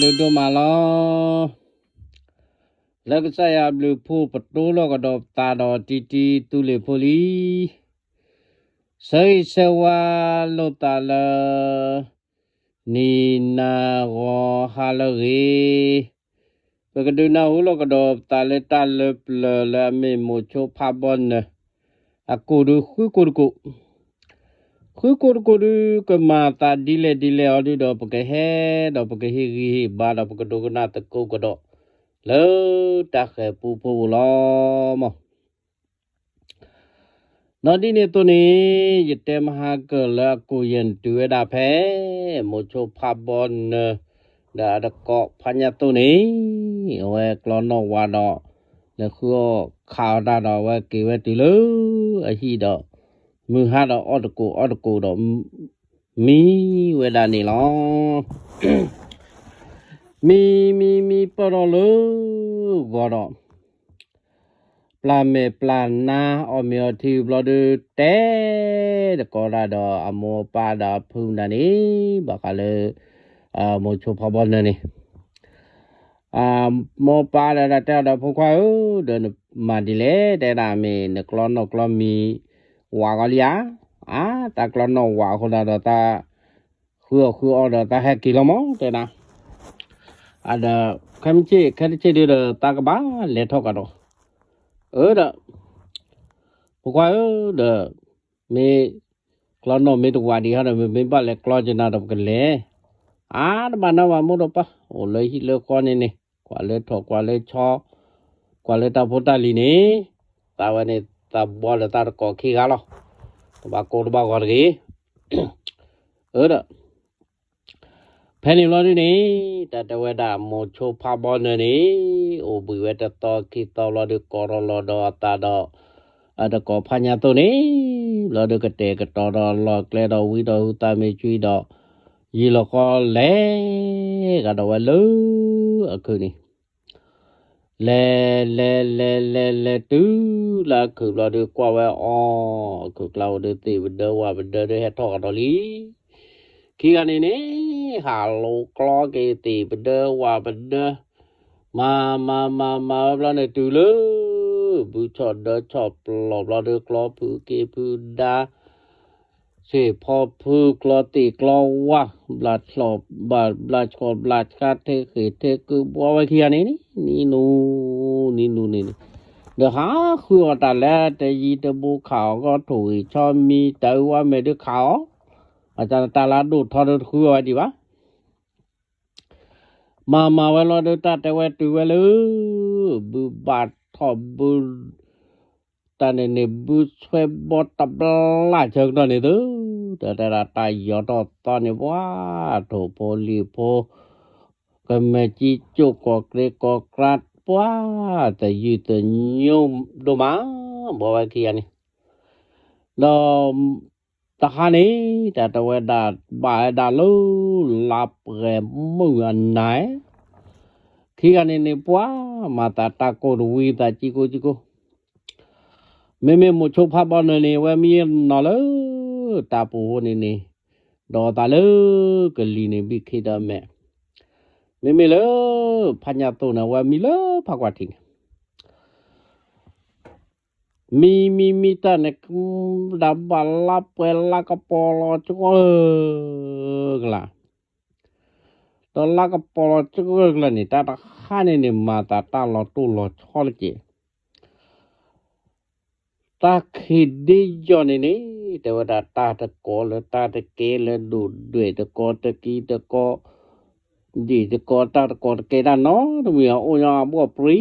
ဒိၣ်မးလီၤ. လၢကစၢ်ယွၤအဘျုးအဖှိၣ် ပတိၢ်လီၤကဒီးပသးဒီးတံတံသူလ့ၤဖိလံ. ဆၢဂ့ၤဆၢဝါလိာ်သးလၢ နံၤနၤဂီၤဟါလၢအဂ့ၤ, ပကဒုးနၢ်ဟူလီၤကဒီးပသးလၢတၢ်လၢပျၢၤလၢအမ့ၢ်မိၤဆိဖးဘီနၢၤ အကိာ်ဒုးဃုကိာ်တကိာ် ဃုကိာ်တကိာ်ဒုး ကမၤသးဒ်လဲၣ်ဒ်လဲၣ်အီၤဒုဒီး ပကဟဲဒီးပကဟ့ၣ်ဂံၢ်ဟ့ၣ်ဘါဒီး ပကဒိကနၣ်သကိးကဒီး လၢတၢ်ဃဲၤပူဖိပူၤလီၤ. ဒီးဒ်န့ၣ်အသိးန့ၣ် ယတဲမဟါကၢၢ်လၢအကိာ်ယဲၢ်န့ၣ်တုၤဝဲဒၣ်ဖဲ မိၤဆိဖးဘီနၢၤ ဒီးအတကိးဖးညၣ်သိၣ်န့ၣ် အဝဲကျီနီၣ်ဝးဒီး လဲၤဃုအီၣ်ခးအီၣ်တၢ်ဒီး အဝဲက့ၤဝဲတုၤလၢအဟံၣ်ဒီး မုၢ်ဟါဒီးအီၣ်တကိးအီတကိးဒီး မံဝဲဒၣ်န့ၣ်လီၤ. မံမံမံပၢၢ်ထီၣ်လၢဂီၤဒီး ပျၢ်မဲာ်ပျၢ်နါအီၣ်မ့ၤအီထံဘျီဒုး တဲတကိးဒၣ်ဒီးအမိၢ်အပၢ်ဒီးအဖုမတၤန့ၣ် ဘၣ်ဃးလၢ မိၤဆိဖးဘီနၢၤန့ၣ် အမိၢ်ပၢ်ဒီးတဲအီၤဒီး ဖိခွါဧၢ, ဒီးနမၤဒ်လဲၣ်, တဲဒၣ်မ့ၢ်နကျီနီၣ်ကျီမံၤဝးကီလံဧါ, အါ တၢ်ကျီနီၣ်ဝးအဃိဒၣ်ဒီးတၢ် ဃုအီၣ်ဃုအီဒီးတၢ်ဟဲက့ၤလီၤမး တဲဒၣ်, အဒီး ခဲမုၢ်ဆ့ၣ်ခဲတဆ့ၣ်ဒုဒီး တၢ်ကဘၣ်လဲၤထီၣ်ကဒီး, အၢဒီး ဖိခွါဧၢ, ဒီး မ့ၢ်ကျီနီၣ်မ့ၢ်တဝးဒံးဟီဒီး မ့မ့ၢ်ဘၣ်လဲၤကျီက့ၤနၤဒီးပကလဲၤ, အါ တဘၣ်နီတမံၤမိၢ်ဒီးပၢ်, အိၣ်လၢဟံၣ်လၢဃီန့ၣ်န့ၣ် ကွၢ်လၢထိၣ်ကွၢ်လၢဆီ ကွၢ်လၢတၢ်ဖိတၢ်လံၤန့ၣ်, သးဝဲန့ၣ် သးဘီလၢတၢ်တကိးခံဂၤလီၤ, တဘၣ်ကိၢ်တဘၣ်ဂီၤတဂ့ၤ, အၢဒီး ဖဲန့ၣ်ဘျီဒုန့ၣ် တၢ်တဲဝဲဒၣ်မိၤဆိဖးဘီနၢၤန့ၣ် အိၣ်ဘှံးဝဲတသီခံသီဘျီဒု ကိးထီၣ်လီၤဒီးအသးဒီး အတကိးဖးညၣ်သိၣ်န့ၣ် ဘျီဒုကတဲာ်ကတီၤဒီးလီၢ်ကျဲဒီးဝံဒီးဟုသးမ့ၢ်ကွံဒီး ယံာ်လီၤဃီလဲၤကဒီးဝဲလၢအခုးန့ၣ် လဲၤလဲၤလဲၤလဲၤလဲၤတုၤလၢအခုးဘျီဒု ကွၢ်ဝဲအီၤ အခုးကျါအိၣ်ဒီးသ့ၣ်ပဒၢဝၣ်ပဒၢဒီးဟဲထီၣ်ကဒီးလံ. ခံဂၤန့ၣ်န့ၣ် ဟးလိာ်ကျီက့ၤသ့ၣ်ပဒၢဝၣ်ပဒၢ မၤမၤမၤမၤဝဲဘျီန့ၣ်တုၤလၢ ဘုဆီၣ်ဒၢဆီၣ်ပျီၢ်ဘျီဒု ကျီဖုက့ၤဖုဒါ ဆ့ၣ်ဖီဖုကျီသ့ၣ်ကျီဝၣ် ဘျးဆီၣ်ဘျးဆှါထဲဃ့ၢ်ထဲကုဘှီဝဲခံဂၤန့ၣ်န့ၣ် နံၤနူၤ နံၤနူၤန့ၣ်န့ၣ် ဒီးဟးဃုအီၣ်တၢ်လၢတယံၤတဘူးခးအီၣ်ဂီၢ်ထိၣ်ဂံၢ်ဆီမံၤ တၢ်အုၣ်ဝါမဲာ်ဒုးခးအီၣ် အတၢ်လၢအဒိၣ်ထီဒုတဃုအီၣ်ဝဲဒံးဘၣ် မၤမၤဝဲလီၤဒုး တၢ်တဲဝဲတုၤဝဲလၢ ဘုဘၣ်ထီၣ်ဘု တၢ်န့ၣ်န့ၣ် ဘုဆွဲဘီတဘျၣ်ဆၢကတီၢ်န့ၣ်သု, တၢ်တဲဒၣ်တၢ်ယီၤထီၣ်သီန့ၣ် ပှၤထိၣ်ဖိလံၤဖိ ကမဲာ်ကံကၠိၣ်ကီၢ်ကြ့ကီၢ်ကြါ ပှၤသယုၢ်သညိဒိၣ်မး ဘှီဝဲခံဂၤန့ၣ်, ဒီး တဟါန့ၣ် တၢ်တဲဝဲဒၣ် ဘၣ်ဝဲဒၣ်လၢ လါပှဲၤမုၢ်အနၤ ခံဂၤန့ၣ်န့ၣ် ပှၤမၤသးတၢ်ကိၢ်တဝံသးကံကိၢ်ကံကိၢ်, မ့မ့ၢ်မိၤဆိဖးဘီနၢၤန့ၣ် အဝဲမံနီၤလၢ တၢ်ပူၤဃိန့ၣ်န့ၣ်, ဒီးအသးလၢကလံၤန့ၣ် ဘံၣ်ခ့ဒီးမဲာ်, မ့မ့ၢ်လၢ ဖးညၣ်သိၣ်န့ၣ် အဝဲမံလၢဖးကွၢ်ထံးန့ၣ် မံမံမံတၢ်န့ၣ် ဒၣ်ဘၣ်လါပှဲၤလါကပီၤလီၤကီၢ်ကလါ, ဒီးလါကပီၤလီၤကီၢ်ကလါန့ၣ် တၢ်တဟါန့ၣ်န့ၣ် မၤသးတၢ်လီၤတိၢ်လီၤဆီတက့ၢ်, တၢ်ခံးဒ့ယီၤန့ၣ်န့ၣ် တဲဝဲဒၣ်တၢ်တကိးလၢတၢ်တကဲလၢဒိၣ်ဒွဲၣ်တကိးတကံတကိး ဒံၣ်တကိးတၢ်တကိးတကဲတၢ်နီတမံၤ အအိၣ်ညီအဘီၣ်ပြံ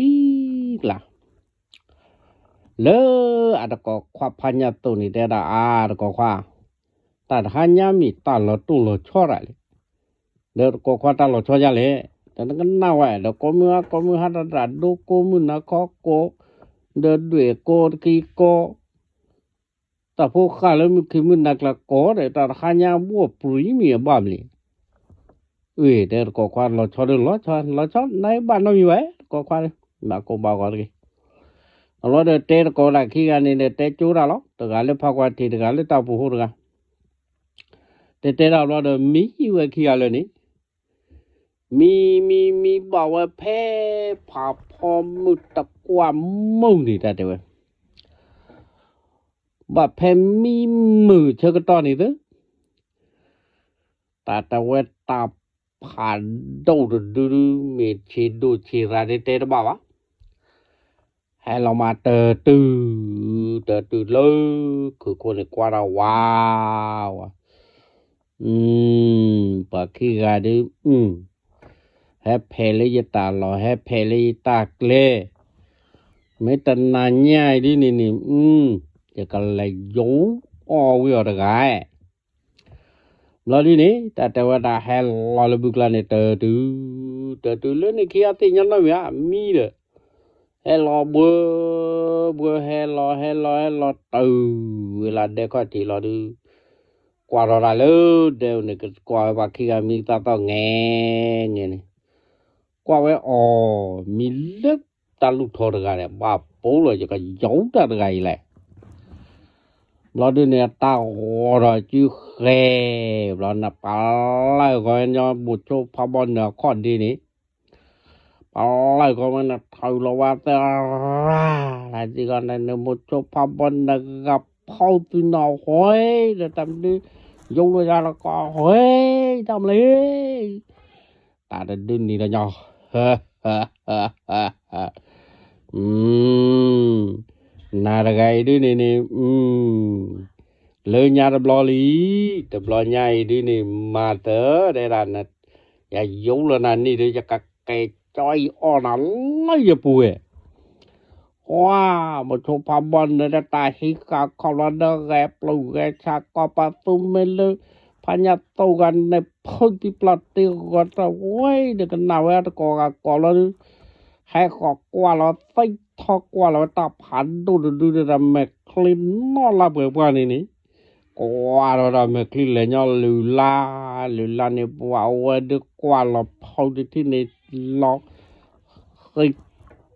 ကလါ လၢအတကိးခွါဖးညၣ်သိၣ်န့ၣ် တဲဒၣ်အါတကိးခွါ, တၢ်တဟါညါမ့ၢ်တၢ်လီၤတိၢ်လီၤဆီတၢ်လဲၣ်, ဒီးတကိးခွါတၢ်လီၤဆီဒ်လဲၣ်, တနကနၣ်ဝဲ ဒီးကိးမုၢ်ဟါကိးမုၢ်ဟါတၢ်ဒိကိးမုၢ်နၤခီကိး, ဒီးဒွဲၣ်ကိးတကံကိး တၢ်ဖိဃာ်လၢမုၢ်ခံမုၢ်နၤကျါကိးဒီး တၢ်တဟါညါဘီၣ်ပြံမ့ၢ်အဘၣ်မနုၤလဲၣ်, အ့ တဲတကိးခွါလီၤဆီဒီးလီၤဆီ လီၤဆီနဘၣ်နီတမံၤဝဲ တကိးခွါ, ဘၣ်ကိးဘၣ်ဂီၤတဂ့ၤ, အလီၤဒီးတဲတကိးဒၣ်ခံဂၤန့ၣ်ဒီး တဲကၠိတၢ်လီၤ, တဂၤလၢဖးကွၢ်ထံး တဂၤလၢတၢ်ပူၤဃိတဂၤ, တဲတဲဒၣ်ဘျီဒီး မံဝဲခံဂၤလၢာ်န့ၣ် မံမံမံဘၣ်ဝဲဖဲ ဖးဖီမုၢ်တကွၢ်မုၢ်န့ၣ် တၢ်တဲဝဲ, ဘၣ်ဖဲမံမုၢ်ဆၢကတီၢ်န့ၣ်သု, တၢ်တဲဝဲတၢ်ဖးဒိၣ်တဒုဒု မ့ၢ်ဆံးဒိၣ်ဆံးရၤဒ်တဲတဘၣ်ဘၣ်, ဟဲလီၤမးတတုၤ, တတုၤလၢခုၣ်ခိၣ်န့ၣ် ကွၢ်ထီၣ်ဝးဝး, ပှၤခံဂၤဒု ဟဲဖဲးလၢယတၢ်လီၢ် ဟဲဖဲးလၢယတၢ်ကျဲ, မ့ၢ်တနၤညါအံၤဒ်န့ၣ်န့ၣ် ယကလဲၤယိအီၣ်ဝံၤအီၤတဂၤ, ဘျီဒ်န့ၣ် တၢ်တဲဝဲဒၣ်ဟဲလီၤလၢဘုကျါန့ၣ် တတုၤ, တတုၤလၢန့ၣ်ခံဂၤသ့ၣ်ညါနီတမံၤဧါ မံဒီး, ဟဲလီၤဘှၢဘှၢ ဟဲလီၤဟဲလီၤဟဲလီၤတုၤဝဲလၢဒဲခီၣ်ထံးလီၤဒု, ကွၢ်ထီၣ်တၢ်လၢဒဲန့ၣ် ကကွၢ်ဝဲပှၤခံဂၤမံသးသီၣ်ငဲၤငဲၤန့ၣ်, ကွၢ်ဝဲအီၤ မံလၢတၢ်လူၢ်ထီတဂၤန့ၣ် ဘၣ်ပိာ်လီၤ ယကယိတၢ်တဂၤအံၤလဲၣ် ဘျီဒုန့ၣ် တၢ်ဂီၤဒီးစုဃဲၤ, ဘျီနပာ်လၢ်ဂီၤညီ မိၤဆိဖးဘီနၢၤအခီၣ်ဒ့န့ၣ်, ပာ်လၢ်ဂီၤဝဲနထုးလီၤဝဲသၢရၤ, လၢဒ်ဂီၤန့ၣ် မိၤဆိဖးဘီနၢၤဂၤဖီသုနီၢ်ဟွဲ, ဒီးတၢ်မနုၤ ယိလၢယၤလီၤကီၢ်ဟွဲ, တၢ်မလၢ တၢ်တဒုန့ၣ်ဒီးညီ, နၤတဂၤအံၤဒုန့ၣ်န့ၣ်, လၢညါတဘျီလံ, တဘျီညါအံၤဒုန့ၣ် မၤတၢ်ဒဲဒၣ်, ယယိလၢနၤန့ၣ်ဒီး ယကကဲကၠီအံၤအီၣ်နၤလၢယပူၤဝဲ, ဝါ, မိၤဆိဖးဘီနၢၤဒီးတၢ်ဟံးဃာ်ခီၣ်လီၤဒီးဂဲၤပျုၢ်ဂဲၤဆးကီၢ်ပသူမ့ၢ်လၢ ဖးညါသိဂၤန့ၣ် ဖုးသံပျၢ်တ့ဂီၤတၢ်ဝဲဒီးကနၣ်ဝဲတကိးဂၤကိးလီၤဒု, ဟဲဃီၤကွၢ်လီၤသံထီၣ်ကွၢ်လီၤဝဲတၢ်ဖးဒိၣ်တဒုဒီးတၢ်မဲာ်ချံနီၣ်လၢပှဲၤပှၢ်န့ၣ်န့ၣ်, ကွၢ်ထီၣ်ဒီးမဲာ်ချံလဲၤညီလုၢ်လၢ်, လုၢ်လၢ်န့ၣ် ပှၤအဝဲဒုကွၢ်လီၤဖီတထံၣ်န့ၣ်လီၤ ဃ့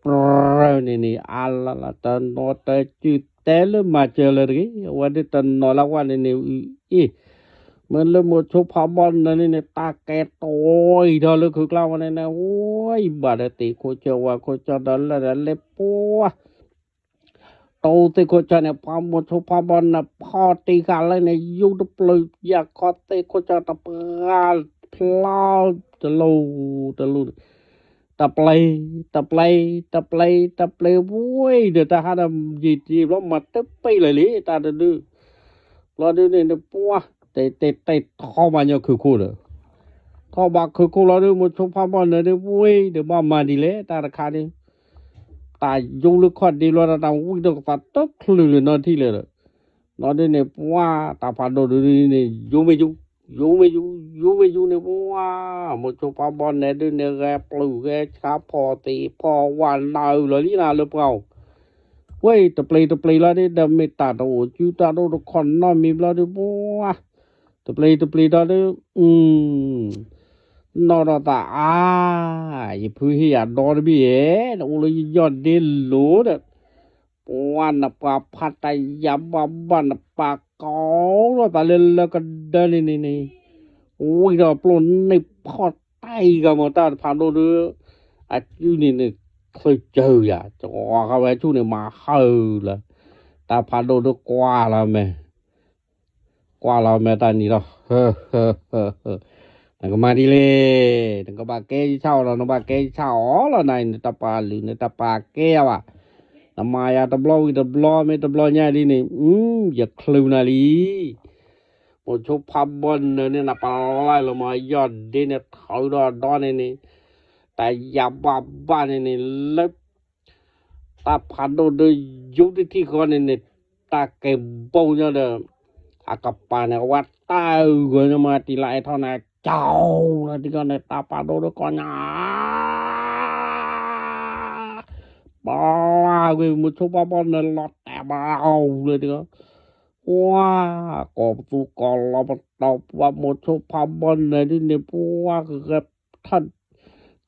ပြၢန့ၣ်န့ၣ် အါလၢ်လၢ်တနီၤတစုတဲလၢမၤစၢၤလၢတဂ့ၤ, အဝဲဒၣ်တနီၤလၢဝဲန့ၣ်န့ၣ် အ့ၣ်, မ့ၢ်လၢမိၤဆိဖးဘီနၢၤန့ၣ်န့ၣ် တၢ်ကဲတဝီအံၤထီၣ်လၢခုးကျါဝဲန့ၣ်န့ၣ် ဝဲအံၤဘၣ်ဒီးသ့ၣ်ခိၣ်ဆၢဝါခိၣ်ဆၢဒီးလၢဒီးလၢပှၤ တိသ့ၣ်ခိၣ်ဆၢန့ၣ် ပှၤမိၤဆိဖးဘီနၢၤဖီတံၢ်ဃာ်လၢန့ၣ် ယူတပျုာ် ယၤခီသ့ၣ်ခိၣ်ဆၢတပှၢ်ဖျါတလူတလူန့ၣ်, တပျ့ၤ, တပျ့ၤ, တပျ့ၤ, တပျ့ၤဝဲဒီး တၢ်ဟးဒီးယံာ်တံၢ်ဘျီ မၤတပ့ၢ်လၢာ်လံ တၢ်တဒု, ဘျီဒုန့ၣ် ပှၤ တဲတဲတဲထီၣ်ဘၣ်ညီခုးခိၣ်ဒီး ထီၣ်ဘၣ်ခုးခိၣ်လီၤဒု မိၤဆိဖးဘီနၢၤဒု ပှၤဒီးဘၣ်မၤဒ်လဲၣ် တၢ်တခါဒု တၢ်ယူလၢခီၣ်ဒ့ဘျီဒီး တၢ်ဝံၣ်ဒီးကသးတချုးလၢၤနီတထံၣ်လၢၤဒီး, နီၢ်ဒုန့ၣ် ပှၤ တၢ်ဖးဒိၣ်ဒုန့ၣ် ယူမ့ၢ်ယူ, ယူမ့ၢ်ယူ, ယူမ့ၢ်ယူန့ၣ် ပှၤ မိၤဆိဖးဘီနၢၤဒုန့ၣ် ဂဲၤပျုၢ်ဂဲၤဆးဖီၣ်သ့ၣ်ဖီၣ်ဝၣ်နၢ်အုၣ်လီၤလံနၤလၢပှၤအိၣ်, ဝဲ တပျ့ၤတပျ့ၤလီၤဒု ဒီးမ့ၢ်တၢ်တအိၣ်စုတၢ်ဒိၣ်တခီၣ်နီတမံၤဘျီဒု ပှၤ တပျ့ၤတပျ့ၤဒီးဒု နီၢ်ဒီးသးအါ, ယဖုဟ့ၣ်ယၤဒီတဘ့ၣ်ဧဲ, နအိၣ်လၢယယီၢ်ဒ့လိၤဒီး, ပှၤနပှၤဖးတၢ်ယၤဘၣ်ဘၣ် နပာ်ကီၤဒီးသးလၢလၢကဒၢန့ၣ်န့ၣ်န့ၣ်, ဝံၣ်ဒီးပျိၢ်န့ၢ်ဖီၣ်တၢ်အံၤဂၤမီၤ တၢ်တဖးဒိၣ်ဒု အစုန့ၣ်န့ၣ် ချုးစၢၤယၤ ကီၤဃာ်ဝဲဆူၣ်န့ၣ် မၤဟၢလၢ, တၢ်ဖးဒိၣ်ဒုကွၢ်လီၤမဲာ် ကွၢ်လီၤမဲာ်တၢ်နံၤလီၤ, နကမၤဒ်လဲၣ်, နကဘၣ်ကဲယဆၣ်အီၤလီၤ, နဘၣ်ကဲယဆၣ်အီၤလီၤ, နအံၤနတပာ်လုၢ် နတပာ်ကဲယၤဘၣ်, နမၤယၤတဘျီဝံၤတဘျီ မ့ၢ်တဘျီညါဒ်န့ၣ်, ယချုးနၤလံ, မိၤဆိဖးဘီနၢၤန့ၣ် နပာ်လၢလီၤမး ယီၢ်ဒ့န့ၣ် ထုးဒီးဒီန့ၣ်န့ၣ်, တၢ်ယၤဘၣ်ဘၣ်န့ၣ်န့ၣ် လၢ တၢ်ဖးဒိၣ်ဒု ယူတထံၣ်ဃီန့ၣ်န့ၣ်, တၢ်ကဲဘိညါဒီး, အကပၤန့ၣ် အဝဲတၢ်ဂီၤညါမး တံၤလၢအဲၣ်ထီၣ်န့ၣ် ကၠီလၢတံၤဃီန့ၣ် တၢ်ဖးဒိၣ်ဒုကီၢ်ညါ ပှၤကွံာ်မိၤဆိဖးဘီနၢၤလီၤတဲာ်ဘၣ်အီၤလၢတံၤဃီ, ပှၤ ကိးပသူကိးလီၤပတီၢ် ပှၤမိၤဆိဖးဘီနၢၤဒ်န့ၣ် ပှၤကဂဲၤထၢၣ်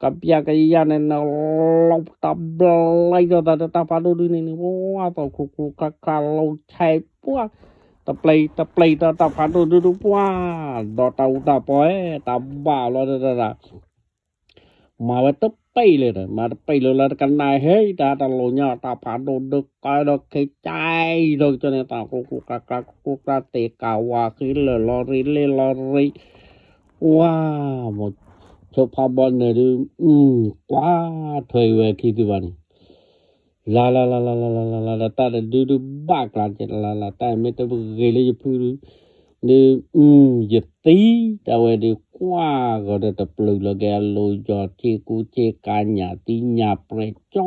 ကပျၢ်ကယၤန့ၣ် နလီၤတၢ်ဘျီလံဒီးသးတၢ်ဖးဒိၣ်ဒ်န့ၣ်န့ၣ် ပှၤသီၣ်ခူခူခါခါလီၤဆဲးပှၤ တပျ့ၤတပျ့ၤဒီးတၢ်ဖးဒိၣ်ဒုဒုပှၤ ဒီးတၢ်အူတၢ်ပီၢ် တၢ်ဘၣ်လီၤဒီးတၢ် မၤဝဲတပ့ၢ်လၢၤဒီး မၤတပ့ၢ်လၢၤလၢတကနၣ်ဟဲ တၢ်တလိၣ်ညါ တၢ်ဖးဒိၣ်ဒုးကဲဒီးခ့ကၠဲဒီးကၠီန့ၣ် တၢ်ကျိကျိကျါကျါကျိကျိကျါ သ့ၣ်ကးဝါဃ့လၢာ်လီၤရံလ့ၢ်လီၤရံ ဝါ မိၤဆိဖးဘီနၢၤဒုး ကွၢ်ထွဲဝဲခံသုဘၣ်န့ၣ် လၢ်လၢ်လၢ်လၢ်လၢ်လၢ်လၢ်လၢ် တၢ်တဒုဒုးဘၣ်ကျါကဲလၢ်လၢ် တၢ်မ့ၢ်တဂ့ၤလၢယဖုဒုး ဒုး ယသံ တၢ်ဝဲဒုးကွၢ်ဂီၤဒီးတပျုာ်လီၤက့ၤ အလိၤယီၤထံကူဆ့ကၤညၣ်သံညၣ်ပြဲၣ်ကၠီ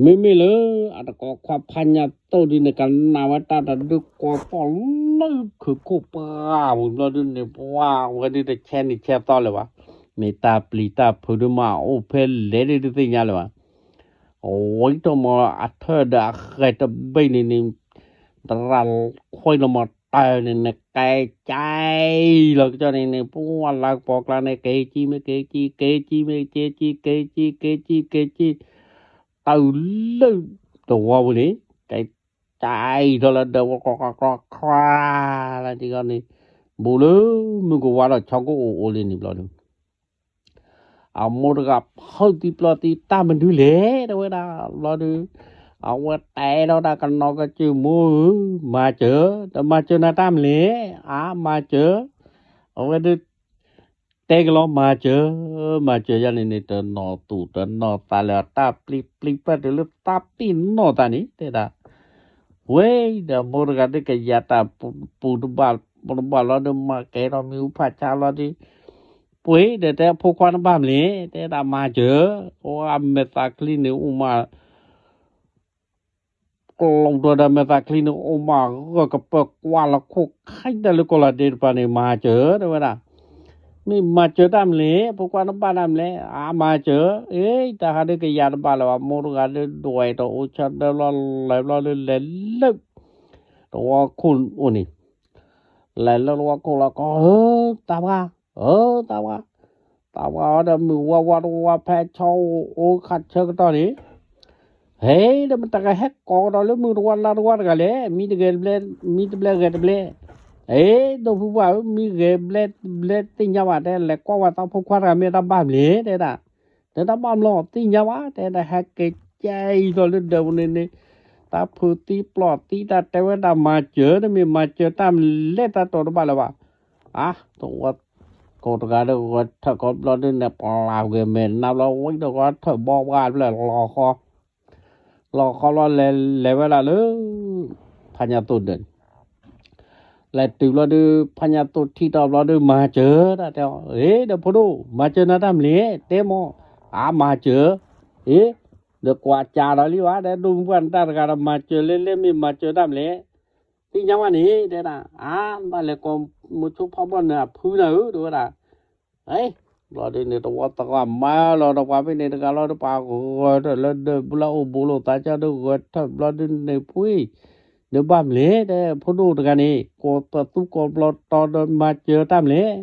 မ့မ့ၢ်လၢ အတကိးခွါဖးညၣ်သိၣ်ဒုးန့ၣ် ကနၣ်ဝဲတၢ်တဒုးကိးသီၣ်လၢခုခိၣ်ပှၢ်ပူၤဘျီဒုးန့ၣ် ပှၢ်ဝဲဒုးတဆဲးနံၤဆဲးသီလၢၤဘၣ်, မ့ၢ်တၢ်ပျံၤတၢ်ဖုးဒုးမၤအိၣ်ဖဲလဲၣ်ဒုးတသ့ၣ်ညါလၢၤဘၣ်. အဝဲတမီၤအထၢၣ်ဒီးအဃဲၤတဘ့ၣ်န့ၣ်န့ၣ် သရၣ်ခွံလီၤမီၤတၢ်န့ၣ်န့ၣ် ကဲကဲလီၤကစီၣ်န့ၣ်န့ၣ် ပှၢ်လၢကပီၤကျါန့ၣ် က့ၤကံမ့ၢ်က့ၤကံ က့ၤကံမ့ၢ်က့ၤကံ က့ၤကံ က့ၤကံ က့ၤကံ တုၤလၢတဝီပူၤန့ၣ် ကဲကဲထီၣ်လၢဒၢးဝဲ ကျီကျီကျီ ကျါလၢတံၢ်ဂီၢ်န့ၣ် ဘူးလၢမုၢ်ကဝါဒီးဆီကိၣ်အိၣ်အိၣ်လံန့ၣ်ဘျီဒုး အမိၢ်တဂၤဖုးသံပျီၢ်သံ တၢ်မနုၤလဲၣ် တဲဝဲဒၣ်ဘျီဒုး အဝဲတဲထီၣ်တၢ်ကနီၤကစၢၢ် မိၢ်ဧၢ မၤစၢၤ တမၤစၢၤနၤတၢ်မနုၤလဲၣ် အါ မၤစၢၤ အဝဲဒုး တဲကလီၤ မၤစၢၤ မၤစၢၤယၤန့ၣ်န့ၣ် တနီၢ်သူၣ်တနီၢ်သးလၢအတၢ်ပျံၤပျံၤပၢၢ်တုၤလၢသးပ့ၢ်နီၢ်သးန့ၣ် တဲဒၣ် ဝဲဒီးမိၢ်တဂၤဒုး ကယၤတၢ်ပူၤတဘၣ် ပူၤတဘၣ်လီၤဒုး မၤကဲထီၣ်မ့ၣ်အူဖးဆါလီၤဒုး ပှ့ၤဒီးတဲ ဖိခွါနဘၣ်မနုၤလဲၣ် တဲဒၣ် မၤစၢၤ အဝဲမဲာ်သးချံန့ၣ် အိၣ်မး ကျိဒီးမဲာ်သးချံန့ၣ် အိၣ်မးဂၢၢ်ကပၢၢ်ကွၢ်လီၤခိၣ် ခဲတၢၢ်လၢကီၢ်လီၤဒ့တပၤန့ၣ် မၤစၢၤ တဲဝဲဒၣ် မ့ၢ်မၤစၢၤတၢ်မနုၤလဲၣ် ဖိခွါနဘၣ်တၢ်မနုၤလဲၣ် အါ မၤစၢၤ အ့ တၢ်ဟးဒုးကယၤတဘၣ်လၢၤဘၣ် မိၢ်တဂၤဒုး ဒွဲၣ်တအိၣ်ဆၢဒၢလီၤ လဲၤဘျီဒုး လဲၤလၢ တဝီခိၣ်အိၣ်န့ၣ် လဲၤလၢတဝီခိၣ်လီၤ ကီၢ်ဧၢ သးပှၢ် ဧၢ သးပှၢ် သးပှၢ်အီၤဒီး မုၢ်ဝါဝါတဝါဖဲဆီအိၣ်အိၣ်ခးဆၢကတီၢ်န့ၣ် ဟဲ ဒီးမတၤကဟဲကိးကဒီးလၢမုၢ်တဝါလါတဝါတဂၤလဲၣ် မံတဂဲၤတဘျဲ မံတဘျဲဂဲၤတဘျဲ အ့ ဒိၣ်ဖုပှၢ်ဧၢ မံဂဲၤဘျဲတဘျဲသ့ၣ်ညါဘၣ် တဲလဲၤကွၢ်ဝဲသးဖိခွါတဂၤမ့ၢ်တၢ်ဘၣ်မနုၤလဲၣ် တဲဒၣ် တဲတၢ်ဘၣ်မနုၤလဲၣ် သ့ၣ်ညါဘၣ် တဲဒၣ် ဟဲက့ၤကဲအံၤလီၤလၢဒၢးပူၤန့ၣ်န့ၣ် တၢ်ဖုးသံပျီၢ်သံတၢ်တဲဝဲဒၣ်မၤစၢၤ တမ့ၢ်မၤစၢၤတၢ်မနုၤလဲၣ် တၢ်တိာ်တဘၣ်လၢၤဘၣ် အါ တဝီခိၣ်တဂၤဒီး ဂဲၤထၢၣ်ကီဘျီဒုးန့ၣ် ပျၢ်ဂဲၤမဲာ်နါဘျီ ဝံၤဒီးဂဲၤထၢၣ်ဘီပှၢ်တဖျၢၣ် လီၤဃီ လီၤဃီလီၤ လဲၤလဲၤဝဲဒၣ်လၢ ဖးညၣ်သိၣ်ဒၢးန့ၣ် လဲၤတုၤဘျီဒုး ဖးညၣ်သိၣ်ထံၣ်တီၢ်ဘျီဒုး မၤစၢၤတၢ်တဲအီၤ အ့ ဒီးဖိဒိၣ် မၤစၢၤနၤတၢ်မနုၤလဲၣ် တဲမီၤ အါ မၤစၢၤ အ့ ဒီးကွၢ်ကးဒီးလံဘၣ် တဲဒိၣ်မုၢ်ပှၢ်နတၢ်တဂၤဒီး မၤစၢၤလဲလဲ မ့ၢ်မၤစၢၤတၢ်မနုၤလဲၣ် သ့ၣ်ညါဝဲန့ၣ် တဲဒၣ် အါ ဘၣ်လဲၤကိး မိၤဆိဖးဘီနၢၤအဖုနၤဧၢ တဲဝဲဒၣ် အ့ ဘျီဒုးန့ၣ် တဝီသရၣ်မၤလီၤဒီးပှၤဖဲန့ၣ်တဂၤလီၤဒီး ပှၤဂၢၢ်ထၢၣ်လၢဒၢးဘျီအိၣ်ဘူးလိာ်သးကၢ်ဒီး ဂၢၢ်ထၢၣ်ဘျီဒုးန့ၣ် ပှ့ၤ ဒီးဘၣ်မနုၤလဲၣ် တဲ ဖိဒိၣ်တဂၤန့ၣ် ကိးပသူကိးဘျီတီဒီးမၤစၢၤတၢ်မနုၤလဲၣ်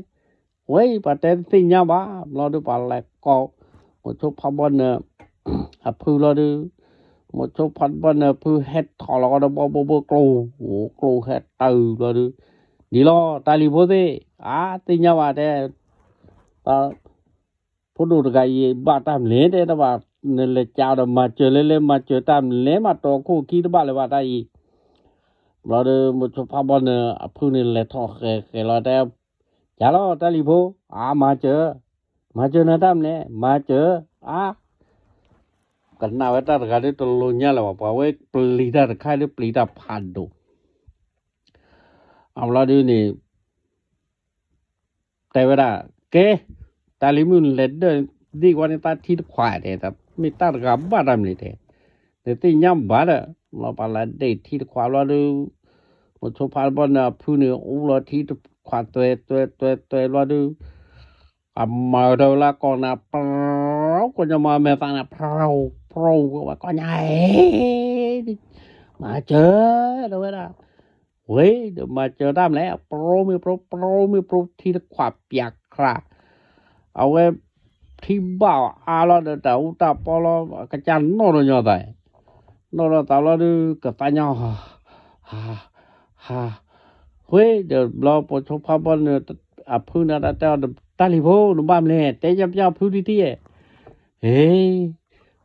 ဝဲ ပှၤတဲတသ့ၣ်ညါဘၣ် ဘျီဒုးပှၤလဲၤကိး မိၤဆိဖးဘီနၢၤ အဖုလီၤဒုး မိၤဆိဖးဘီနၢၤအဖုဟဲထီၣ်လီၤဒီး ဘီဘိဘိကျိ ကျိဟဲတၢ်ဘျီဒုး ဒ်လီၤ တၢ်လံၤဖိသ့ၣ် အါ သ့ၣ်ညါဘၣ်တဲ ပှၤ ဖိဒိၣ်တဂၤအံၤဘၣ်တၢ်မနုၤလဲၣ် တဲတဘၣ် နလဲၤကးဒီးမၤစၢၤလဲလဲ မၤစၢၤတၢ်မနုၤလဲၣ် မၤတီၤခိၣ်ခံတဘၣ်လၢၤဘၣ်တၢ်အံၤ ဘျီဒီး မိၤဆိဖးဘီနၢၤအဖုန့ၣ်လဲၤထီၣ်ဃဲၤဃဲၤလီၤတဲ ကးလီၤ တၢ်လံၤဖိ အါ မၤစၢၤ မၤစၢၤနၤတၢ်မနုၤလဲၣ် မၤစၢၤ အါ ကနၣ်ဝဲတၢ်တဂၤဒုးတလိၣ်ညါလၢၤဘၣ် ပှၤဝဲပျံၤတၢ်တခါဒုးပျံၤတၢ်ဖးဒိၣ် အဘျီဒုးန့ၣ် တဲဝဲဒၣ် ကဲ တၢ်လံၤမုၣ်နလဲၤဒၢးဒ့ၣ်ကွၢ်န့ၣ် တၢ်ထံတခွးတဲ မ့ၢ်တၢ်တဂၤဘၣ်တၢ်မနုၤလဲၣ်တဲ နသ့ၣ်ညါဘၣ်ဒီး လီၤပာ်လၢဒ့ၣ်ထံတခွးဘျီဒုး မိၤဆိဖးဘီနၢၤအဖုန့ၣ် အူလီၤထံတခွးသွဲသွဲသွဲသွဲဘျီဒုး အမၤဒီးလၢကီၢ်နၤ ပြိကိးညါမၤမဲာ်သးနၤ ပြိပြိဝဲကီၢ်ညါ မၤစၢၤ တဲဝဲဒၣ် ဝဲ ဒီးမၤစၢၤတၢ်မနုၤလဲၣ် ပြိမ့ၢ်ပြိ ပြိမ့ၢ်ပြိ ထံတခွးပျးခရၣ် အဝဲ ထံဘၣ်အါလီၤဒီးတၢ်အူတၢ်ပီလီၤ ကစၢ်နီၢ်ဒီးညီသး နီၢ်ဒီးသးလီၤဒုး ကသးညီ ဟး ဟး ဟး ဃ့ဒီးဘျီ မိၤဆိဖးဘီနၢၤ အဖုန့ၣ်တဲအီၤ တၢ်လံၤဖိ နဘၣ်မနုၤလဲၣ် တဲယၤပျၢ်ဖုတထံၣ်ဧါ. ဟ့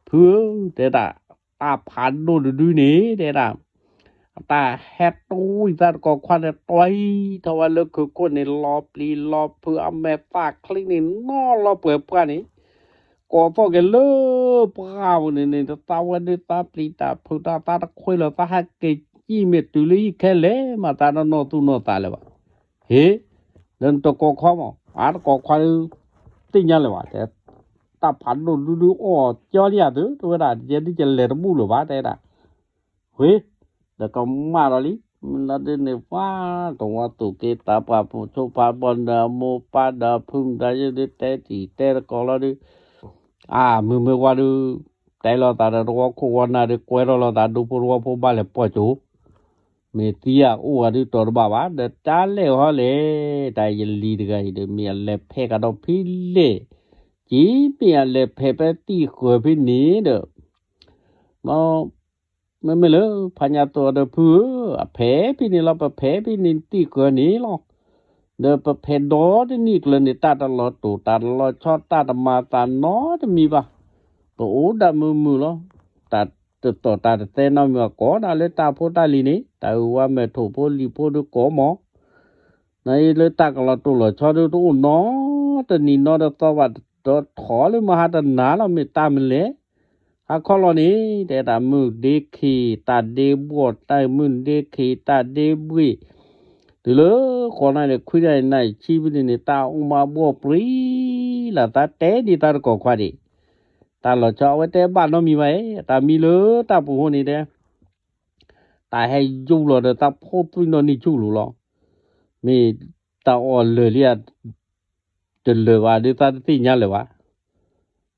ဖုဧၢ တဲဒၣ်, တၢ်ဖးဒိၣ်တဒုန့ၣ် တဲဒၣ်, အတၢ်ဟဲတွံၢ်သးတကိးခွါန့ၣ် တွံၢ်ထီၣ်ဝဲလၢခုးခိၣ်န့ၣ် လီၤပျံၤလီၤဖုး အမဲာ်သၣ်ချံန့ၣ် နီၢ်လီၤပှဲၤပှၢ်န့ၣ် ကိးသီၣ်က့ၤလၢပှၢ်ပူၤန့ၣ်န့ၣ် တသးဝဲဒုးသးပျံၤတၢ်ဖုးတၢ်သးတခွ့လီၤ သးဟဲက့ၤစံၣ်မ့ၢ်တုၤလၢယံၤခဲလၢာ် မၤသးနီၢ်နီၢ်သူၣ်နီၢ်သးလၢၤဘၣ်. ဟ့ ဒီးနတကိးခွါမး အါတကိးခွါဒုး သ့ၣ်ညါလၢၤဘၣ် တဲ, တၢ်ဖးဒိၣ်ဒုဒုအီၣ်ကၠီလံဧါသု တဲဝဲဒၣ် ယဲဒုးယလဲၤတဘူၣ်လၢၤဘၣ် တဲဒၣ် ဃ့ ဒီးကမၣ်ဒီးလံ, မ့ၢ်လီၤဒုးန့ၣ် ပှၤတဝီသူၣ်က့သးပှၢ် မိၤဆိဖးဘီနၢၤ အမိၢ်ပၢ်ဒီးဖုမတၤယဲဒုး တဲတံၤတဲတကိးလီၤဒုး, အါ မုၢ်မ့ၢ်ဝါဒုး တဲလိာ်သးဒီးတဝီခိၣ်ဝီနၢ်ဒုး ကွဲထီၣ်လိာ်သး ဒူဖိတဝီဖိဘၣ်လဲၤပိာ်ကၠိ, မ့ၢ်သံဧါအိၣ်ဧါဒုး တီၤတဘၣ်ဘၣ် ဒီးတၢ်လဲၣ်ဟီလဲၣ်, တၢ်ယလံၤတဂၤအံၤဒီး မ့ၢ်အလဲၤဖဲးကဒီးဖဲလဲၣ်, က့မ့ၢ်အလဲၤဖဲးဖဲသံၣ်ဃၢၤဖဲန့ၣ်ဒီး မ့မ့ၢ်လၢ ဖါညါသိးဒီးဖုဧၢ, အဖဲးဖဲန့ၣ်လီၤ, ပဖဲးဖဲန့ၣ်သံၣ်ဃၢၤန့ၣ်လီၤ. ဒီးပဖဲးဒီတနံၣ်ကျၢၤန့ၣ် တၢ်တလီၤတိာ် တၢ်တလီၤဆီ တၢ်တမၤသးနီတမံၤဘၣ်. ပအိၣ်ဒၣ်မုာ်မုာ်လီၤ. တၢ်တသီၣ်တၢ်တသဲနီတမံၤဘၣ် ကိးဒၣ်လၢတၢ်ဖိတၢ်လံၤန့ၣ် တၢ်အုၣ်ဝါမဲာ်ထိၣ်ဖိလံၤဖိဒုးကိးမး နအံၤလၢတၢ်ကလီၤတိာ်လီၤဆီဒုးတအိၣ်နီတနံၤနီတသီဘၣ်, ဒီးထီၣ်လၢမဟါတနၤလီၤ မ့ၢ်တၢ်မနုၤလဲၣ်. ဟါခီလီၤန့ၣ် တဲတၢ်မုၢ်ဒ့ခံး တၢ်ဒ့ဘှီၣ် တၢ်မုၢ်ဒ့ခံး တၢ်ဒ့ဘှံး, တုၤလၢဃိးနၣ်ရံၣ်ခွံနၣ်ရံၣ် နၣ်ရံၣ်ဆံဖဲန့ၣ်န့ၣ် တၢ်အိၣ်မးဘှီၣ်ပြံလၢ် သးတဲဒ်သးတကိးခွါဒံး, တၢ်လီၤဆီအဝဲတဲဘၣ်နီတမံၤဘၣ်, တၢ်မံလၢတၢ်ပူၤဃိန့ၣ်တဲ တၢ်ဟဲယူၢ်လီၤဒီးသးဖိသွံၣ်နီၣ်နံၣ်ဆူၣ်လိၤလီၤ. မ့ၢ်တၢ်အီၣ်လၢာ်လံဧါ တလၢာ်ဘၣ်ဒုးသးတသ့ၣ်ညါလၢၤဘၣ်.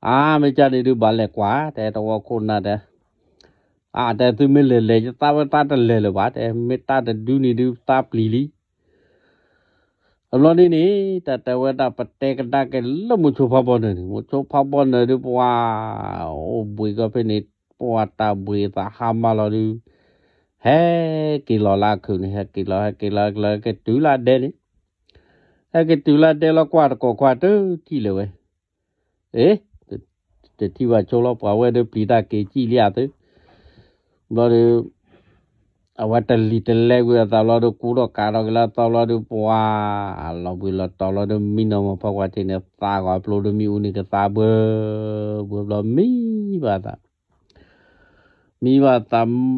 အါ မ့ၢ်ကန့ၣ်ဒုးဘၣ်လဲၤကွၢ် တဲတဝီခိၣ်နၢ်တဲ, အါ တဲသုမ့ၢ်လဲၤလဲၤ ယသးဝဲသးတလဲၤလၢၤဘၣ်, တဲမ့ၢ်တၢ်တဒုန့ၣ်ဒုးသးပျံၤလံ. အဘျီန့ၣ်န့ၣ် တၢ်တဲဝဲဒၣ်ပတဲကဒါက့ၤလၢမိၤဆိဖးဘီနၢၤန့ၣ် မိၤဆိဖးဘီနၢၤဒုးပှၤ အိၣ်ဘှံးကီၢ်ဖဲန့ၣ် ပှၤတၢ်ဘှံးသးဟါမၢ်လီၤဒုး ဟဲက့ၤလီၤလၢအခုးန့ၣ် ဟဲက့ၤလီၤ ဟဲက့ၤလီၤ ဟဲက့ၤလီၤ ဟဲက့ၤတုၤလၢအဒဲန့ၣ် ဟဲက့ၤတုၤလၢအဒဲလီၤ ကွၢ်တကိးခွါတထံၣ်လၢၤဝဲ အ့ တထံၣ်ဘၣ်ဆိလီၤ ပှၤဝဲဒၣ်ပျံၤတၢ်က့ၤစံၣ်လံဧါသု ဘျီဒီး အဝဲတလံၤတလဲကွံာ်အသးဘျီဒီး ကူထီၣ်ကးထီၣ်က့ၤလၢအသီဘျီဒီး ပှၤလီၤဘှံးလီၤတီၤလီၤဒီး မံနီၤမီၤဖီကွၢ်ထံးန့ၣ် သးဂီၤအပျိဒီး မံအူန့ၣ်ကသါဘှဲ ဘှဲဘျီ မံဘၣ်သး မံ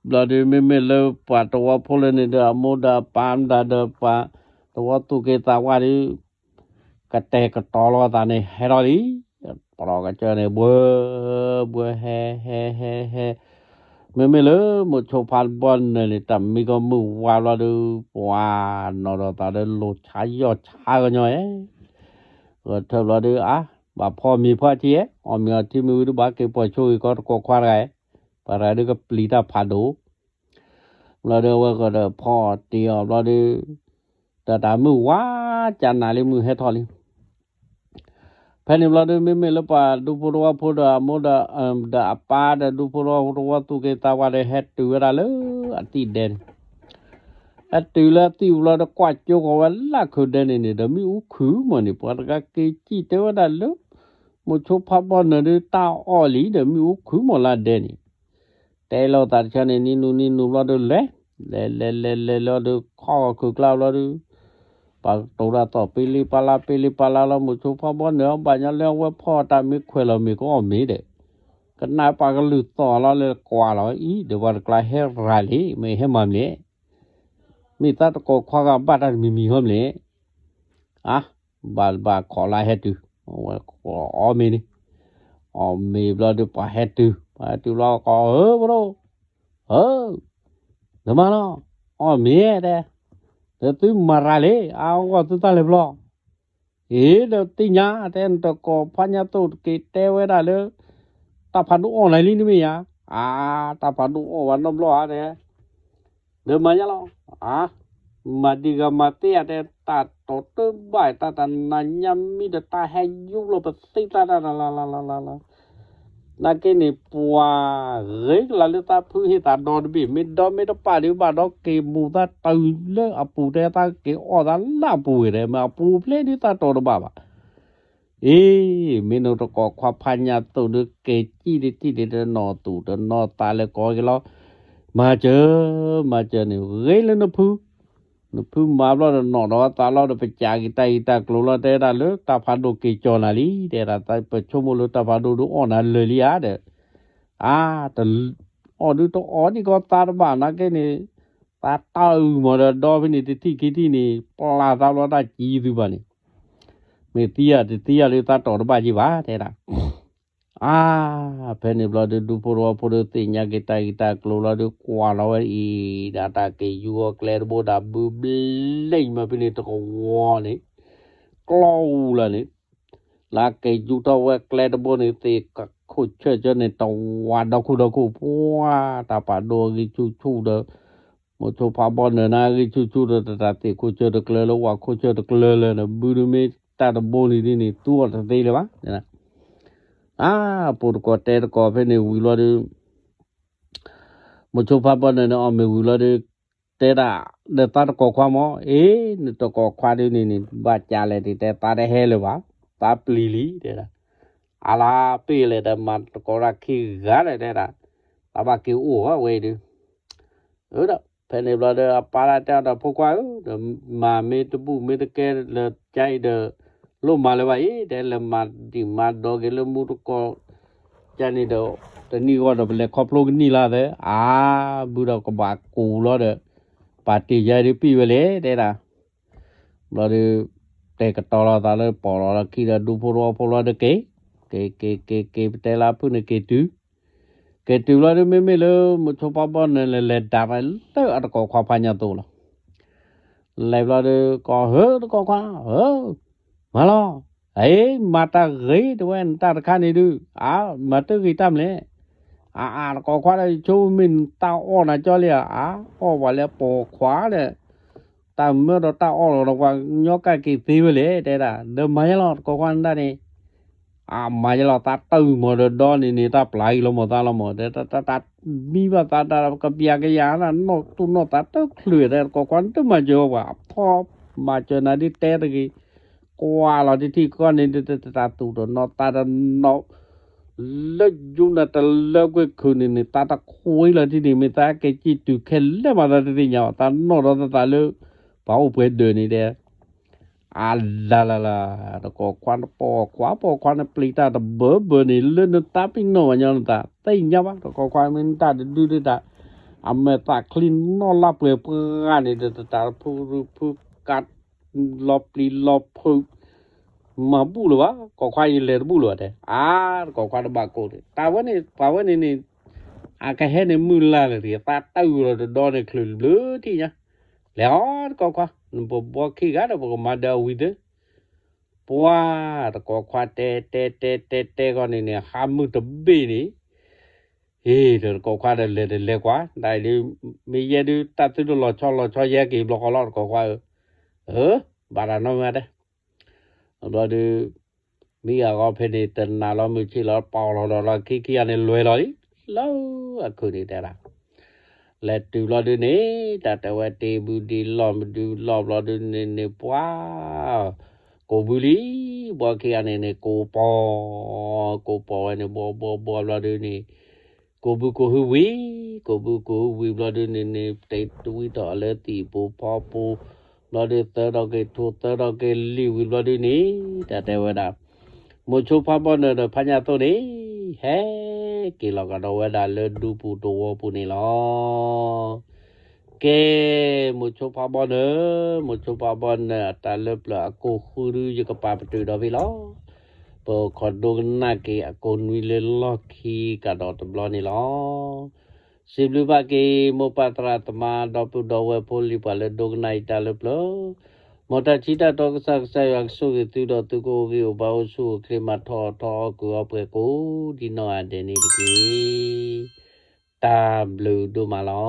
ဘၣ်သး ဘျီဒီး မ့မ့ၢ်လၢပှၤတဝီဖိလၢန့ၣ်ဒီး အမိၢ်ဒီးအပၢ်မတၤဒီး ပှၤတဝီသူၣ်က့သးဝါဒီး ကတဲာ်ကတီၤလီၤသးန့ၣ် ဟဲထီၣ်လံ ပျီကစၢၢ်န့ၣ် ဘှဲ ဘှဲ ဟဲ ဟဲ ဟဲ ဟဲ မ့မ့ၢ်လၢမိၤဆိဖးဘီနၢၤန့ၣ် တၢ်မံကီၢ်မုၢ်ဝါဘျီဒီး ပှၤနီၤဒီးသးဒီး လိၤဆါယီၢ်ဆါကညီဧဲ ဂဲၤထၢၣ်ဘျီဒီး အါ ဘၣ်ဖီမ့ၤဖီထံဧဲ အီၣ်မ့ၤအီထံမ့ၢ်ဝံၤဒီး ဘၣ်က့ၤပိာ်ဆိဂ့ၤကီတကိးခွါတဂၤဧဲ ပှၤတဂၤဒုးကပျံၤတၢ်ဖးဒိၣ် ဘျီဒီးအဝဲကဒီးဖီအီၣ်တ့ၤအီၣ်ဘျီဒီး တၢ်တၢ်မုၢ်ဝါ ကနၤလံမုၢ်ဟဲထီၣ်လံ ဖဲန့ၣ်ဘျီဒီး မ့မ့ၢ်လၢပှၤဒူဖိတဝီဖိဒီးအမိၢ်ဒီး ဒီးအပၢ်ဒီးဒူဖိတဝီဖိတဝီသူၣ်က့သးဝါဒီး ဟဲတုၤဝဲဒၣ်လၢအသံၣ်ဒဲန့ၣ် ဟဲတုၤလၢအသံၣ်ဘျီဒီး ကွၢ်ကၠိကီးဝဲလၢခုးဒဲန့ၣ်န့ၣ် ဒီးမ့ၣ်အူခုၣ်မီၢ်န့ၣ် ပှၤတဂၤက့ၤစံၣ်တဲဝဲဒၣ်လၢ မိၤဆိဖးဘီနၢၤဒီးတၢ်အီၣ်လံဒီး မ့ၣ်အူခုၣ်မီၢ်လၢဒဲန့ၣ် တဲလိာ်သးတဆၢန့ၣ် နံၤနုၤနံၤနုၤဘျီဒီးလဲၤ လဲၤလဲၤလဲၤလဲၤလီၤဒီး ခီၣ်ဂီၤခုးကျါဘျီဒီး ပာ်ကတိၤတၢ်သီၣ်ပ့လ့ပာ်လါပ့လ့ပာ်လါလီၤ မိၤဆိဖးဘီနၢၤ ဘၣ်ညီလၢအဝဲဖီအီၣ်တၢ်မ့ၢ်ခွဲးလီၤမ့ၢ်ကအီၣ်မ့ၤဒီး ကနၣ်ပှၤကလုၢ်သီၣ်လီၤလၢကွၢ်လီၤ အံၤ ဒီးပှၤတကျါဟဲရၤလံ မ့ၢ်ဟဲမၤမနုၤလဲၣ် မ့ၢ်သးတကိးခွါဂၤဘၣ်တၢ်တမံၤမံၤဟီမနုၤလဲၣ် အါ ဘၣ်ဘၣ်ခိးလၢဟဲတုၤ အဝဲအီၣ်မ့ၤန့ၣ် အီၣ်မ့ၤဘျီဒီးပှၤဟဲတုၤ ပှၤဟဲတုၤဘျီ ကိး ဧၢ ပဒိၣ် ဧၢ နမၤလီၤ အီၣ်မ့ၤတဲ ဒီးသုမၤရၤလံ အါဂီၢ်သုတၢ်လဲၤဘျီ အ့ ဒီးသ့ၣ်ညါတဲ နတကိးဖါညါသိၣ်တက့ၤတဲဝဲဒၣ်လၢ တၢ်ဖးဒိၣ်အီၣ်နၤလံန့ၣ်မ့ၢ်ဧါ အါ တၢ်ဖးဒိၣ်အီၣ်ဝဲနီတဘျီဧါတဲ ဒီးမၤညါလီၤ အါ မၤဒံးဂၤမၤသ့ဧါတဲ တၢ်တိာ်တၢ်ဘၣ် တၢ်တနၤညါမံဒီး တၢ်ဟဲယူၢ်လီၤပသံၣ်တၢ်တၢ်တလါလါလါလါလါ တ နာ်က့န့ၣ် ပှၤဂ့ၤကလၤလၢသးဖုဟ့ၣ်သးဒီတဘ့ၣ် မ့ၢ်ဒီမ့ၢ်တပၣ်ဒီး ဘၣ်ဒီးက့ၤမူးသးတုၤလၢအပူၤ တဲသးက့ၤအီၣ်သးလၢအပူၤဝဲဒီး မ့ၢ်အပူၤဖျဲးဒုးသးတီၤတဘၣ်ဘၣ်. အ့ မ့ၢ်နတကိးခွါဖးညၣ်သိးဒီး က့ၤစံၣ်တထံၣ်န့ၣ် တနီၤသူၣ်တနီၤသးလၢကီက့ၤလီၤ. မၤစၢၤ မၤစၢၤန့ၣ် ဂ့ၤလၢနဖု နဖုမၤဘျီဒီးနီၣ်ဒီးသးလီၤဒီး ပစံးက့ၤတၢ်ဂ့ၢ်တၢ်ကျိၤလီၤ တဲဒၣ်လၢတၢ်ဖးဒိၣ်က့ၤကၠီၤနၤလံ တဲဒၣ် ပဆိကမိၣ်လၢတၢ်ဖးဒိၣ်ဒုးအီၣ်နၤလၢာ်လံဧါဒီး အါ တအီၣ်ဒုးတအီၣ်ဒံးကီးသးတဘၣ်နာ်က့န့ၣ် သးတၢ်အုၣ်မးဒီးဒီဖဲန့ၣ် တထံၣ်ခံထံၣ်န့ၣ် ပျၢ်သးဘျီတၢ်ကံသုဘၣ်န့ၣ် မ့ၢ်သံဧါတသံဧါလၢသးတီၤတဘၣ်က့ၤဘၣ် တဲဒၣ် အါ ဖဲန့ၣ်ဘျီဒီး ဒူဖိတဝီဖိဒီးသ့ၣ်ညါက့ၤတၢ်ဂ့ၢ်တၢ်ကျိၤလီၤဒီး ကွၢ်လီၤဝဲအံၤ ဒၣ်တၢ်က့ၤယူၤအီၤကျဲတဘိဒၣ် ဘုဘျ့မးဖဲန့ၣ်တကဝီၤန့ၣ် ကျီအူလၢန့ၣ် လၢက့ၤယူၤထီၣ်ဝဲကျဲတဘိန့ၣ် သ့ၣ်ခိၣ်ဆၢၣ်ကၢန့ၣ် တဝးဒီခိၣ်ဒီခိၣ် ပှၤတၢ်ပာ်ဒိၣ်အဂံၢ်ဆူၣ်ဆူၣ်ဒီး မိၤဆိဖးဘီနၢၤန့ၣ် အဂံၢ်ဆူၣ်ဆူၣ်ဒီး တၢ်သ့ၣ်ခိၣ်ဆၢၣ်တကျၢၤလၢ ဝးခိၣ်ဆၢၣ်တကျၢၤလၢန့ၣ် ဘုဒုးမ့ၢ်တၢ်တဘိန့ၣ်ဒ်န့ၣ် သူအီၤတသ့လၢၤဘၣ်. အါ ပိာ်တကိးတဲတကိးဖဲန့ၣ်ဝံၤလီၤဒီး မိၤဆိဖးဘီနၢၤန့ၣ် အီၣ်မ့ၤဝံၤလီၤဒီး တဲဒၣ် ဒီးသးတကိးခွါမၢ် အ့ နတကိးခွါဒ်န့ၣ်န့ၣ် ဘၣ်ကးလဲၣ် တဲသးတဟဲလၢၤဘၣ် သးပျံၤလံ တဲဒၣ် အလါပ့ၢ်လဲၣ် ဒီးမၤတကိးတၢ်ခံဂၤဒီး တဲဒၣ် သးဘၣ်က့ၤအိၣ်ဝဲအံၤဒုး ဒီး ဖဲန့ၣ်ဘျီဒီး အပၢ်ဒၣ်တဲအီၤဒီး ဖိခွါဧၢ, ဒီးမၤမ့ၢ်တဘူၣ်မ့ၢ်တကဲလၢၤကါအံၤဒီး လိၣ်မၤလၢၤဘၣ်အံၤ, တဲလဲၤမၤဒံၣ်မၤဒိးက့ၤလၢမူတကိးကန့ၣ်ဒီး တနံၣ်ဂီၢ်ဒီး ပလဲၤခီဖျိကနံၣ်လၢ်သၢ, အါ, ဘုဒီးကဘၣ်ကူးလီၤဒီး ပာ်တ့ၢ်ယါဒုးပံၣ်ဝဲလဲၣ် တဲဒၣ် ဘျီဒီး တဲာ်ကတီၤလီၤသးလၢပီၢ်လီၤလီၤခံဒီး ဒူဖိတဝီဖိလီၤဒီးက့ၤ, က့ၤက့ၤက့ၤက့ၤ ပတဲလၢအဖုၣ်န့ၣ်က့ၤတုၤ, က့ၤတုၤဘျီဒီး မ့မ့ၢ်လၢမိၤဆိဖးဘီနၢၤလဲၤလဲၤဒၣ်လၢအတကိးခွါဖးညၣ်သိးလီၤ. လဲၤဘျီဒီး ကိးဟၢတကိးခွါ, မၤလီၤ, အ့ မၤတၢ်ဂ့ၤတဝဲ နတၢ်တခါန့ၣ်ဒုး, အါ မၤတဂ့ၤတၢ်မနုၤလဲၣ်, အါ အါ တကိးခွါဒီး ယဆိကမိၣ်မ့ၢ်နတၢ်အီၣ်နၤကၠီလံဧါ, အါ အီၣ်ပှၤလၢအပိာ်ခွါဒီး တၢ်မၢဒီးတၢ်အီၣ်လီၤဒီး ပှၤကညီကၢ်က့ၤသ့ဝဲလဲၣ် တဲဒၣ်, ဒီးမၤယဲလီၤ တကိးခွါနတၢ်န့ၣ်, အါ မၤယဲလီၤ သးတၢ်အုၣ်မးဒီးဒီန့ၣ်န့ၣ် တၢ်ပျၢ်အံၤလီၤမး သးလီၤမး တဲ တၢ်မံဘၣ်သးတၢ်ကပျၢ်ကယၤ နီၢ်တူၢ်နီၢ်သးတချုး တဲ တကိးခွါနတမၤစၢၤဘၣ် အဖီမၤစၢၤနၤဒ်တဲတဂ့ၤ, ကွၢ်လီၤတထံၣ်ကီၢ်န့ၣ် တၢ်သူၣ်တနီၤသးတနီၤ လၢယူနၤတလၢကွ့ၢ်ခုၣ်န့ၣ်န့ၣ် သးတခွံလီၤတထံၣ်န့ၣ် မ့ၢ်သးကဲစံၣ်တုၤခဲလၢာ်မးသးတသ့ၣ်ညါဘၣ် သးနီၣ်ဒီးသးလၢ ပှၤအိၣ်ပှဲၤဒၢးန့ၣ်တဲ အလါလါလါ, တကိးခွါနပိာ်ခွါ ပိာ်ခွါနပျံၤတၢ်တဘၢဘၢန့ၣ် လၢနသးပ့ၤနီၣ်ဝဲညီနသး သ့ၣ်ညါဘၣ် တကိးခွါမ့ၢ်နတၢ်တဒုဒုတၢ်, အမဲာ်သးချံနီၣ်လၢပှဲၤပှၢ်န့ၣ် တတၢ်တဖုဖုကး လီၤပျံၤလီၤဖုး မၤဘူၣ်လၢၤဘၣ် ကိးခွါအံၤလဲၤတဘူၣ်လၢၤဘၣ်တဲ, အါ တကိးခွါတဘၣ်ကိးန့ၣ် တၢ်ဝဲန့ၣ် ပှၤဝဲန့ၣ်န့ၣ် အကဟဲန့ၣ်မုၢ်လၢ်လၢၤတဂ့ၤ သးတၢ်အုၣ်လီၤတဒီန့ၣ်ချုးဘျုးထံၣ်ညါ, လဲၤအီၤတကိးခွါ နပဘှီခံဂၤဒီး ပကမၤဒၢအဝံၤသ့, ပှၤ တကိးခွါတဲတဲတဲတဲတဲဂီၢ်န့ၣ်န့ၣ် ဟါမုၢ်တဘ့ၣ်န့ၣ် ဟ့ၣ်ဒီးတကိးခွါဒီးလဲၤတလဲၤကွၢ် တၢ်အံၤဒုး မ့ၢ်ယဲဒုး တၢ်သုတလီၤဆီလီၤဆီယဲက့ၤဘျီဃီလီၤ တကိးခွါဧၢ, ဘၣ်တၢ်နီတမံၤတဲ ဘျီဒုး မ့ၢ်အဂီၢ်ဖဲန့ၣ် တနာ်လီၤမုၢ်ဆ့ၣ်လီၤ ပီၢ်လီၤဒီးလီၤခံခံဂၤန့ၣ်လွဲၢ်လီၤလံ, လၢအခုၣ်န့ၣ်တဲဒၣ်, လဲၤတုၤဘျီဒုးန့ၣ် တၢ်တဲဝဲတ့ဘုဒံလီၢ်မဒုလီၢ်ဘျီဒုးန့ၣ်န့ၣ် ပှၤ ကိးဘုလံ, ဘှီခံဂၤန့ၣ်န့ၣ် ကိးပီၢ်, ကိးပီၢ်ဝဲန့ၣ် ဘှီဘှီဘှီဘျီဒုးန့ၣ် ကိးဘုကိးဟုဝံၤ, ကိးဘုကိးဟုဝံၤဘျီဒုးန့ၣ်န့ၣ် တ့တဝံထီၣ်လၢသံၣ်ပူၤဖီပူၤ, ဘျီဒုးသၢထီၣ်က့ၤထိၣ် သၢထီၣ်က့ၤလံာ်ဝံၤဘျီဒုးန့ၣ် တၢ်တဲဝဲဒၣ်, မိၤဆိဖးဘီနၢၤဒီးဖးညၣ်သိးန့ၣ် ဟဲက့ၤလီၤကဒီးဝဲဒၣ်လၢဒူပူၤတဝီပူၤန့ၣ်လီၤ. ကဲ, မိၤဆိဖးဘီနၢၤ, မိၤဆိဖးဘီနၢၤ အတၢ်လၢပျၢၤအကိာ်ဃုဒု ယကပာ်ပတုာ်ဒီးဖဲလီၤ. ပခိးဒိကနၣ်က့ၤအကိာ်နွံလၢလီၢ်ခံကဒီးတဘျီန့ၣ်လီၤ. စံးဘျုးဘၣ်က့ၤ မိၢ်ပၢ်သရၣ်သမါ ဒီပုၢ်ဒီဝဲၢ်ဖိလံၤပှၤလၢဒိကနၣ်အံၤတၢ်လၢပျၢၤ, မ်တၢ်ထံၣ်တၢ်တီကစၢ်ကစၢ်ယွၤကဆိၣ်ဂ့ၤသုဒီးသုကအိၣ်ဂံၢ်အိၣ်ဘါအိၣ်ဆူၣ်အိၣ်ချ့မၤထီၣ်ထီအီၣ်ကုၢ်အီပှဲၤကိးဒ်နီၢ်ဂၤဒဲးန့ၣ်တက့ၢ်. တၢ်ဘျုးဒိၣ်မးလီၤ.